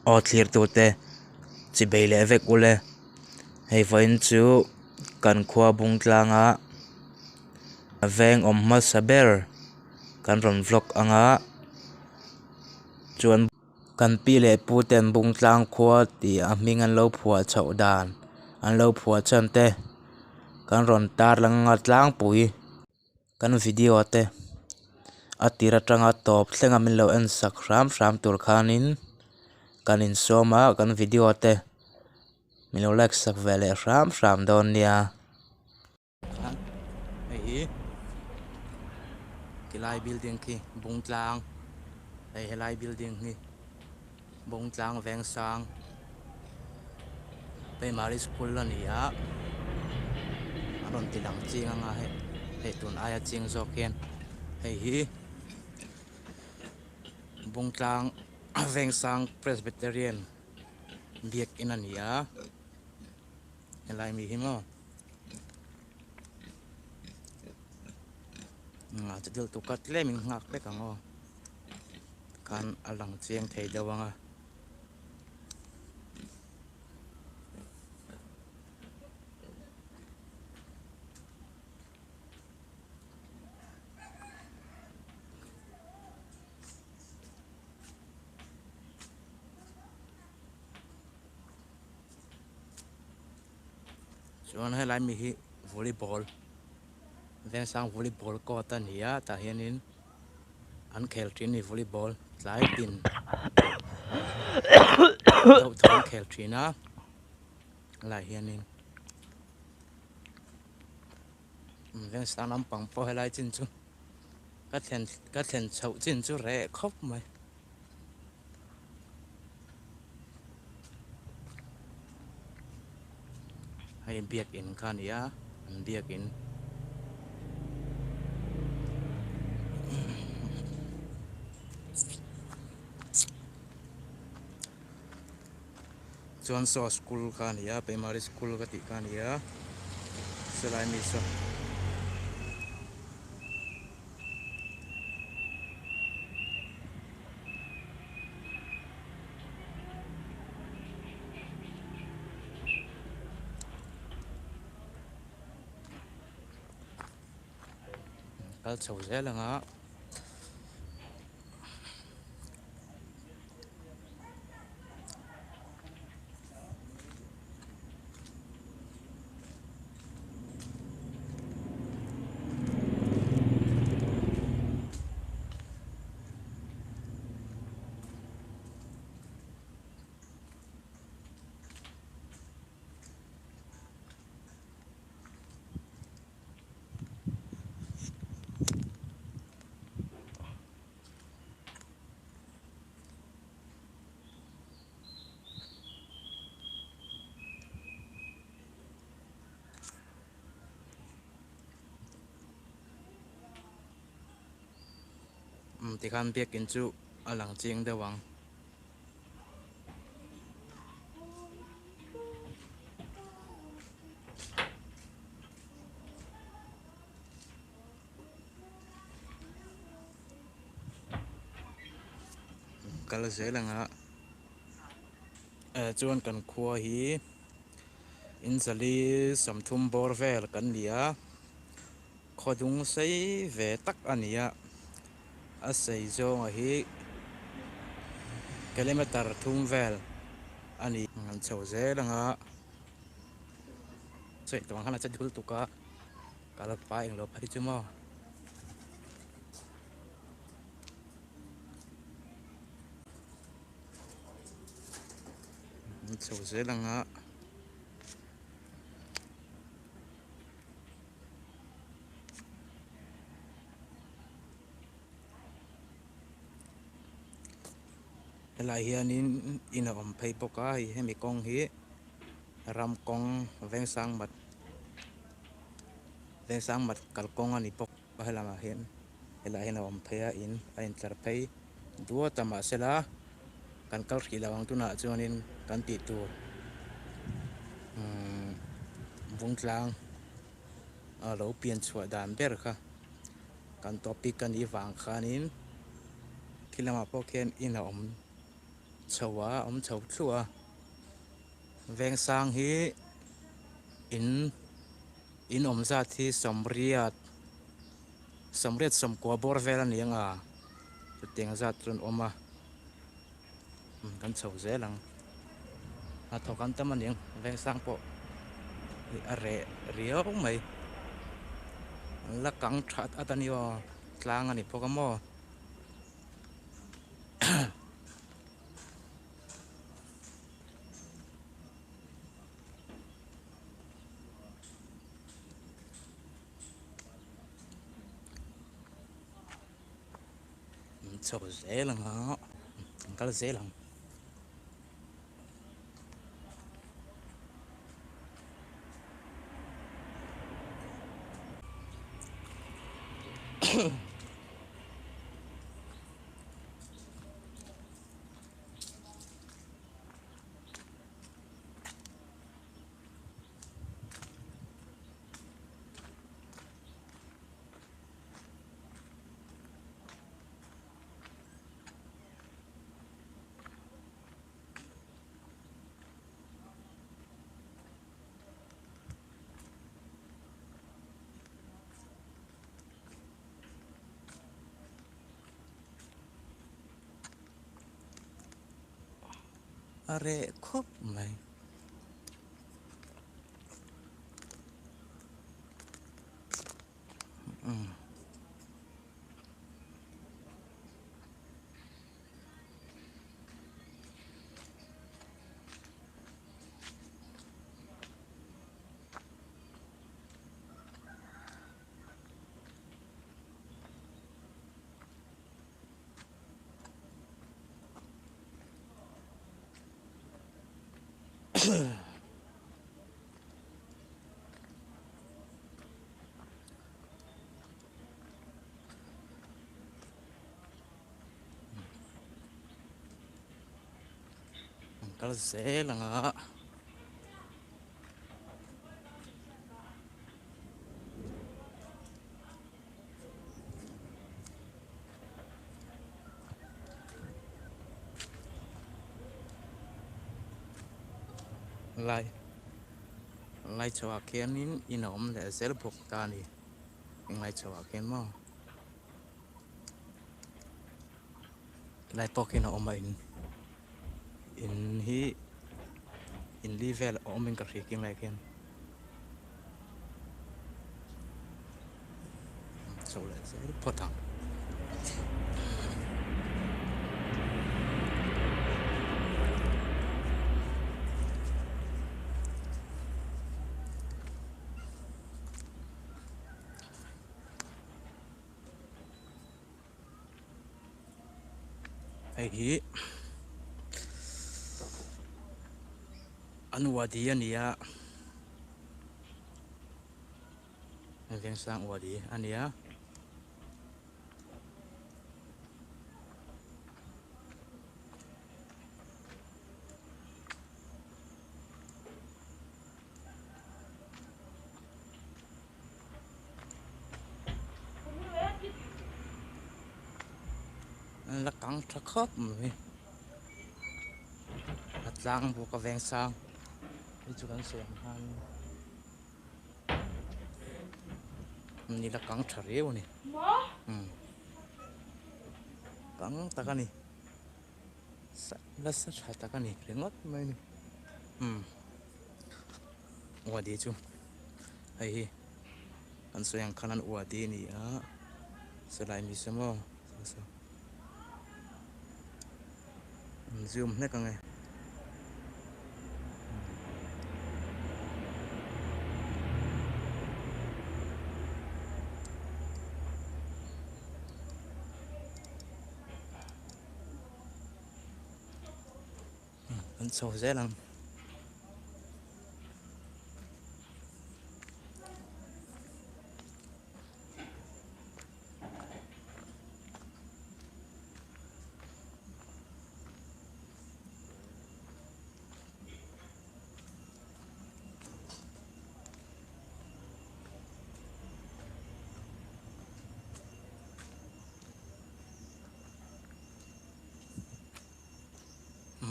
Aw thlirtute chibei leh vek ule hei vawiin chu kan khua bung tlanga veng awm hmasa ber kan rawn vlog ang a chuan kan pi leh pu ten bung tlang khua tih a hming an lo phuah chhoh dan an lo phuah chhan te kan rawn tarlang ang a tlangpui. Kan video te a tir atanga tawp thlenga min lo en sak hram hram tur khanin kan insawm a kan video te min lo like sak ve leh hram hram dawn nia. Hei hi tilai building khi Bungtlang hei helai building hi Bungtlang Vengsang Primary School a ni a a rawn ti lang ching anga hei hei tun aia ching zawk hian hei hi Bungtlang Vengsang Presbyterian biakin a ni a helai mi hi maw chu dil tu cut tlem in nghak vek ang aw khan a lang chiang thei deuh ang a. Chuan helai mi hi volleyball Vengsang volleyball court a ni a tah hianin an khel thin a ni volleyball tlai tin deuh thaw an khel thin a helaiah hianin Vengsang lampang pawh helai chin chu ka thlen ka thlen chhoh chin chu reh khawp mai. Hei biakin kha a ni a an biakin chuan saw school kha a ni a primary school ka tih kha a ni a sawlai mi saw. Kal chho zel ang a. Tikhan biakin chu a lang chiang deuh ang. Kal zel ang a eh chuan kan khua hi in zali sawmthum bawr vel kan ni a khaw dung sei ve tak a ni a a sei zawnga hi kilometer thum vel a ni. An chho zel ang a sawi tawh ang khan a che dul tuk a. Kal pa englo phei chu maw. An chho zel ang a. Helai hianin in a awm phei bawk a hei hemi kawng hi ram kawng vengsang mat vengsang mat kalkawng a ni bawk a helamah hian helaiah hian a awm phei a in a intlar phei duat a mahsela kan kal hrih lo ang tunah chuanin kan tih tur umm bungtlang a lo pian chhuah dan ber kha kan topic a nih vang khanin khi lamah pawh khian in a awm. Chho a awm chho thluah a Vengsang hi in in awm zat hi sawmriat sawmriat sawmkua bawr vel a ni ang a chutiang zat chu an awm a kan chho zel ang hnathawk an tam a ni ang Vengsang pawh hi a reh riau mai an la kang that at a ni aw tlang a ni bawk a maw. Chho zel ang a an kal zel ang. A reh khawp mai. An kal zel ang a. Lai lai chhoah khianin in a awm leh zel bawk ta a ni englai chhoah khian maw helai pawh khian a awm a in in hi in li vel a awmin ka hria keng lai khian. Chho leh zel phawt ang. Hei hi an wadi a ni a. Vengsang wadi a ni a. An la kang tha khawp mai a tlang bawk a vengsang hei chu kan sawi ang khan ni la kang tha riau a ni kang tak a ni nasa tha tak a ni ringawt mai a ni umm. Uadi chu hei hi kan sawi ang khan an uadi a ni a silai mi se maw an zoom hlek ang e. An chho zel ang.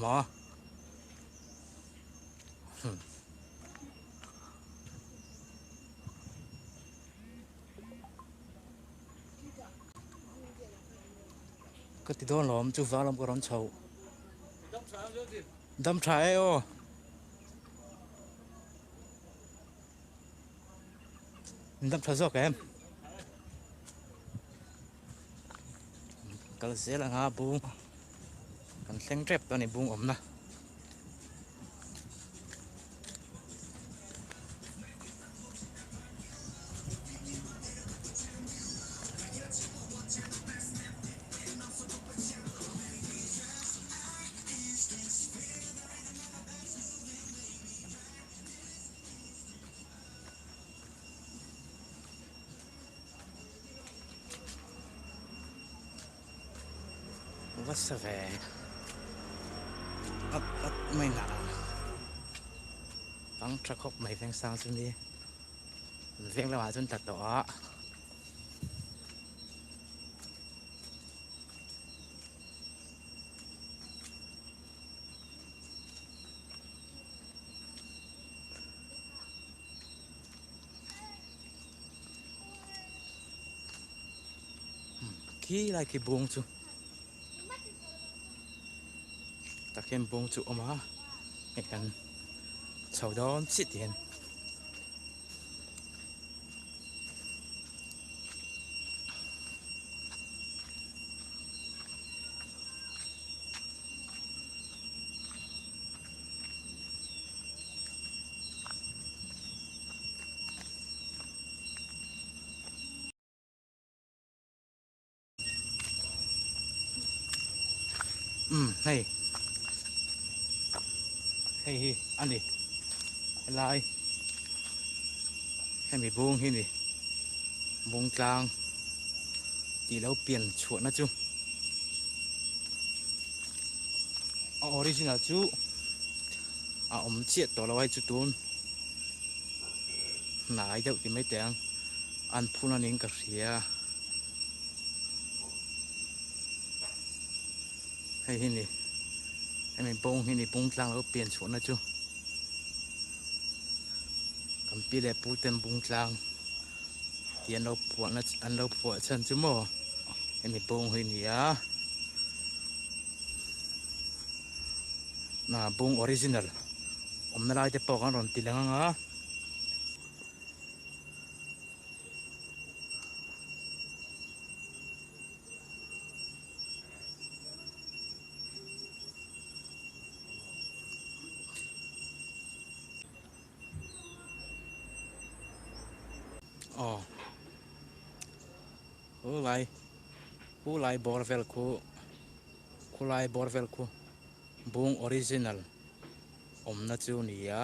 Maw? Ka ti dawn lawm chu vang lam ka rawn chho. Dam tha e aw. Dam tha zawk em? Kal zel anga bung kan thleng tep tawh a ni bung awmna. Va sa ve at at mai na kang tha khawp mai veng sang chu ni veng lamah chuan tla tawh a. Khi lai khi bung chu tak hian bung chu awm a hei kan chho dawn chiah tih hian. Umm hei hei hi a ni helai hemi bung hi ni bung tlang tih lo pian chhuahna chu a original chu a awm chiah tawh lo a hei chu tun hnai deuh ti mai teh ang an phun a niin ka hria hei hi ni hemi bawng hi ni bung tlang lo pian chhuahna chu kan pi leh pu ten bung tlang tih an lo phuahna an lo phuah chhan chu maw hemi bawng hi ni a bung original awmna lai te pawh kan rawn ti lang ang a. Aw khulai khulai bawr vel khu khulai bawr vel khu bung original awmna chu a ni a.